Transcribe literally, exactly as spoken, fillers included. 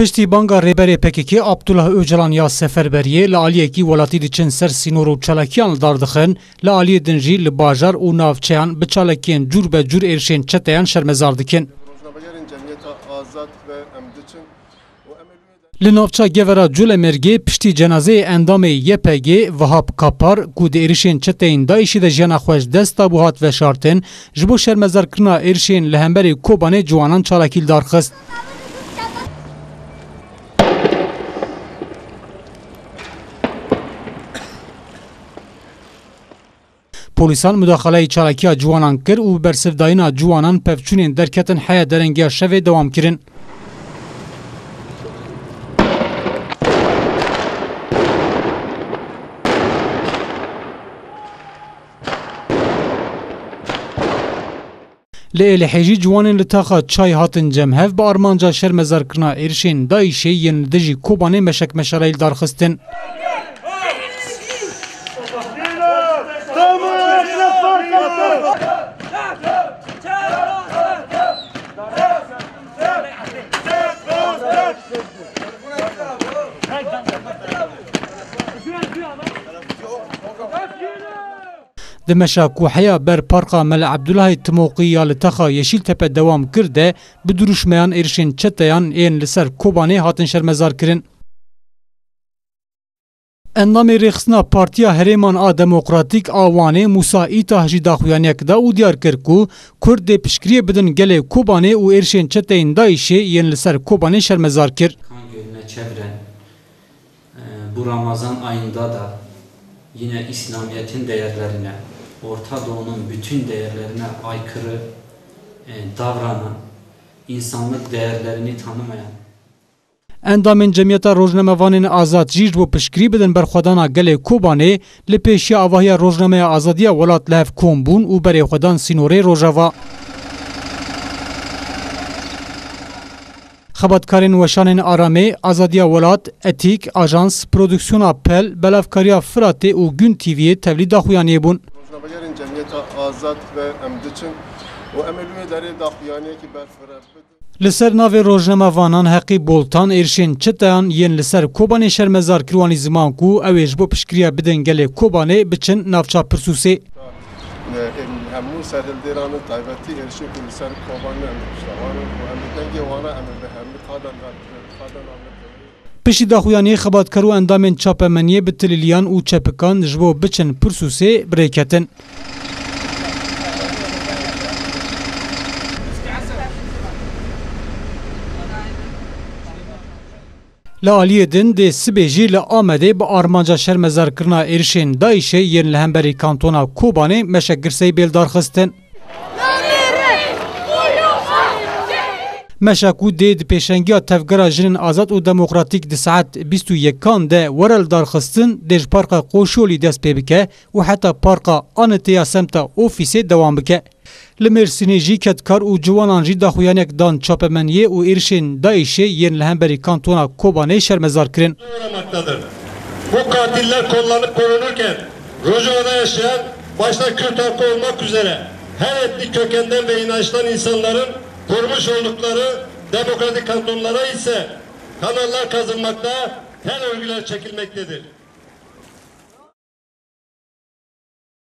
Piştî banga Rêberê P K K Abdullah Ocalan ya seferberiyê, li aliyekî welatî diçin ser sînor û çalakiyan li dar dixin, li aliyê din jî li bajar û navçeyan bi çalakiyên cûr be cûr êrişên çeteyan şermezar dikin. Rojnamegerên Cemiyeta Azad ve em diçin û em ê Li navça Gevera Colemêrgê piştî cenazeyê endamê Y P G Vahap Kapar, ku di êrişên çeteyên DAIŞê de jiyana xwe ji dest dabû, hat veşartin, ji bo şermezarkirina êrişên li hemberî Kobanê ciwanan çalakî li dar xist. Polîsan mudaxaleyê çalakiya ciwanan kir û bi bersivdayîna ciwanan pevçûnên derketin heya derengiya şevê dewam kirin. Li Êlihê jî ciwanên li taxa çay hatin cem hev bi armanca şermezarkirina êrişên DAIŞê yên li dijî Kobanê meşek meşaleyî li dar xistin. Di meşa ku heya ber Parka Mele Ebdulahê Timoqî ya li taxa Yeşîltepe dewam kir de, bi dirûşmeyan êrişên çeteyan ên li ser Kobanê hatin şermezar kirin. Endamê Rêxistina Partiya Herêman a Demokratîk a Wanê Mûsa Îtah jî daxuyaniyek da û diyar kir ku Kurd dê piştgiriyê bidin gelê Kobanê û êrişên çeteyên DAIŞê yên li ser Kobanê şermezar kir. Kan gölüne çevren, e, bu Ramazan ayında da yine İslamiyet'in değerlerine, Orta Doğu'nun bütün değerlerine aykırı, e, davranan, insanlık değerlerini tanımayan, Endamên Cemiyeta Rojnamevanên Azad jî ji bo piştgirî bidin berxwedana gelê Kobanê, li pêşiya avahiya Rojnameya Azadiya Welat li hev kom bûn û berê xwe dan sînorê Rojava. Xebatkarên weşanên Aramê, Azadiya Welat, Etîk, Ajans, Prodüksiyona Pel, Belavkariya Firatê û Gün T V'yê tevlî daxuyaniyê bûn. Rojnamegerên Cemiyeta Azad ve em diçin û em ê li wê derê daxuyaniyekî berfireh bidin. Li ser navê rojnamevanan Heqî Boltan êrişên çeteyan yên li ser Kobanê şermezar kir, wanî ziman ku ew ê ji bo piştgiriya bidin gelê Kobanê biçin navça Pirsûsê. Em hemû serhildêran in, taybetî êrişên ku li ser Kobanê em piştewan in û em li dengê wana em ê bi hemî qadan ve, qadan ve. Piştî daxuyaniyê xebatkar û endamên çapemeniyê bi tilîliyan û çepikan ji bo biçin Pirsûsê bi rê ketin. Li aliyê din dê sibê jî li Amedê bi armanca şermezarkirina êrişên DAIŞê yên li hemberî kantona Kobanê meşek girseyî bê lidarxistin. Meşa ku dê di pêşengiya Tevgera Jinên Azad û Demokratîk di saet bîst û yekan de were lidarxistin, dê ji Parka Qoşolî dest pê bike û heta Parka Anitê ya semta ofîsê dewam bike. Li Mêrsînê jî kedkar û ciwanan jî daxuyaniyek dan çapemeniyê û êrişên DAIŞê yên li hemberî kantona Kobanê şermezar kirin. Uğramaktadır. Bu katiller kollanıp korunurken Rojava'da yaşayan, başta Kürt halkı olmak üzere, her etnik kökenden ve inançtan insanların kurmuş oldukları demokratik kantonlara ise kanallar kazılmakta, tel örgüler çekilmektedir.